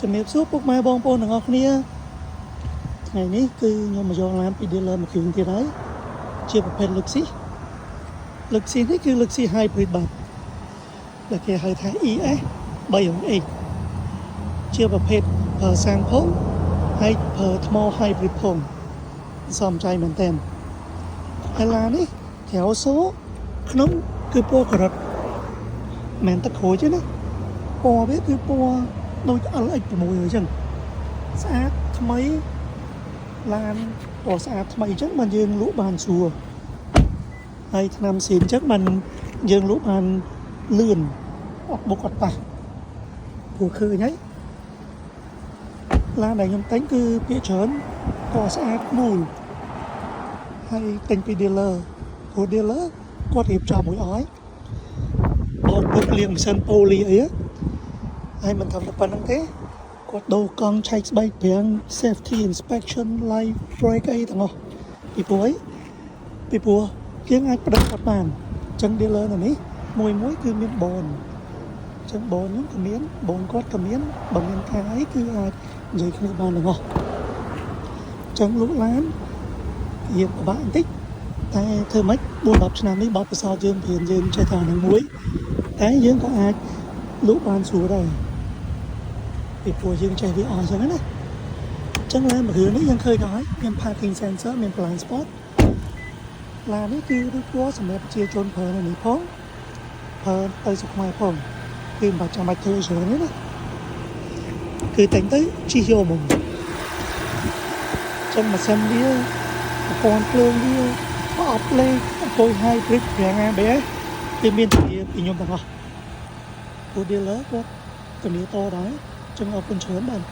ជំរាបសួរពុកម៉ែបងប្អូនទាំងអស់គ្នាថ្ងៃនេះគឺខ្ញុំមកយកឡានពី dealer មួយគ្រឿងទៀតហើយជាប្រភេទ Lexus Lexus នេះគឺ Lexus Hybrid បាទដែលគេហៅថា ES 300H ជាប្រភេទប្រើសាំងផងហើយប្រើថ្ម hybrid ផងសំចៃមែនតើហើយឡាននេះក្រៅសូក្នុងគឺពណ៌ក្រឹតមិនមែនទឹកក្រូចទេណាពណ៌វាគឺពណ៌ដូច LX6 អញ្ចឹង ស្អាតថ្មីឡានពណ៌ស្អាតថ្មីអញ្ចឹងបានយើងលក់បានស្រួលហើយថ្នាំស៊ីនអញ្ចឹងបានយើងលក់បានលឿនអត់បុកអត់ប៉ះព្រោះឃើញហើយឡានដែលខ្ញុំទិញគឺភាគច្រើនពណ៌ស្អាតមូលហើយទិញពី dealer ព្រោះ dealer គាត់រៀបចំមួយអស់ហើយបោកពុកលាងម៉ាស៊ីនប៉ូលីអីហើយមិនធម្មតាប៉ុណ្្នឹងទេ គាត់ដូរកង់ឆែកស្បែកហ្វ្រាំង safety inspection light brake អីទាំងអស់ពីព្រោះអីពីព្រោះយើងអាចប្តឹងគាត់បានអញ្ចឹង dealer នៅនេះមួយមួយគឺមានបនអញ្ចឹងបនហ្នឹងក៏មានបនគាត់ក៏មានបើមានការអីគឺអាចនិយាយគ្នាបានទាំងអស់អញ្ចឹងលក់ឡានរៀបពិបាកបន្តិចតែធ្វើម៉េច4 10ឆ្នាំនេះបទពិសោធន៍យើងព្រៀនយើងចេះតែនឹងមួយតែយើងក៏អាចលក់បានស្រួលដែរ ពីព្រោះយើងចេះវាអស់អញ្ចឹងណាអញ្ចឹងឡានមួយគ្រឿងនេះយើងឃើញហើយមាន parking sensor មាន blind spot ឡាននេះគឺរួចរាល់សម្រាប់ប្រជាជនប្រើនៅនេះផងប្រើទៅស្រុកខ្មែរផងគឺមិនបាច់ចាំបាច់ធ្វើច្រើនទេណាគឺតែងទៅជិះយកមកអញ្ចឹងម៉ាស៊ីនវាប្រព័ន្ធភ្លើងវាប្រអប់លេខអង្គុយ hybrid ហ្វ្រាំង ABS គឺមានធានាពីខ្ញុំទាំងអស់ព្រោះ dealer គាត់ធានាតដែរចឹងអរគុណច្រើនបាទ។